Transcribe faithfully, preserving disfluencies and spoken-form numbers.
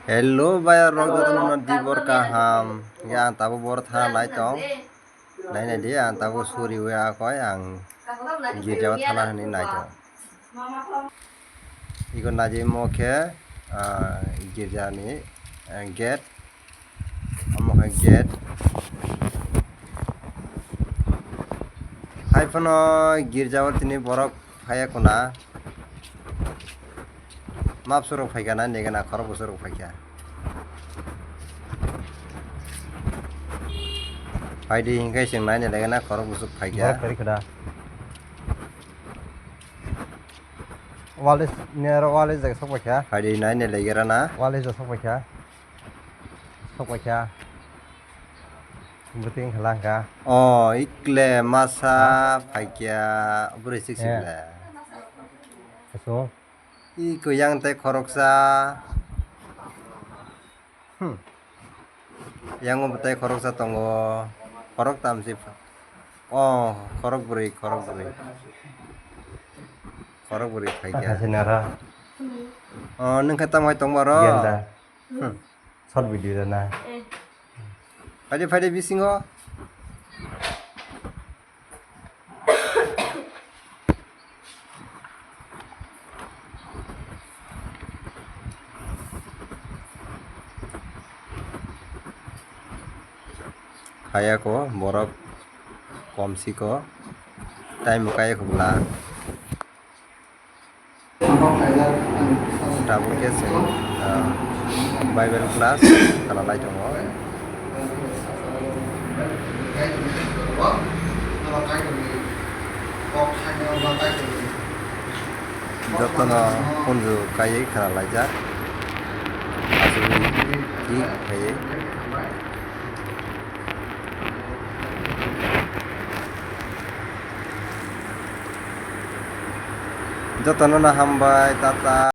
Hello, bayar rok jotono no dibor kaham. Ya, ang tabuk bor thana nai tong. Nai nai di, ang tabuk suri wi akoi, ang girja o thana hwnwi nai tong. Iko najimo khe, ah, girja ni, eh, gate. Omo khe gate. Hai phano girja o tini borok phaiya khuna. Map surok phaikha na, nege na khorok busurok phaikha. Phaidi hinkhai chwng naina lege na khorok busuk phaikha. Borok kari khada. Wal is, nero wal is jaga sok phaikha. Phaidi naina lege ra na. Wal is jaga sok phaikha. Sok phaikha. Buting khalangkha. O, ikle masa phaikha. Bwrwi sik sik le. Kaso. Iko yang tei khoroksa. Hmm. Yang o tei khoroksa tongo. Khorok tamsi. Oh, khorok bwrwi, khorok bwrwi. Khorok bwrwi phaikha. Kasinara. Oh, nung khe tamo hai tongma ro? Genda. Hmm. Short video da na. Phaidi, phaidi bisingo. Kaya ko borok kom si ko time kaya ko bwla. Tabuk khe chwng, ah, Bible class khnalai tongo. Jotono hunju kaiwi khnalaijak. Asugwi thik khlaiwi. Jotono no hambai, tata.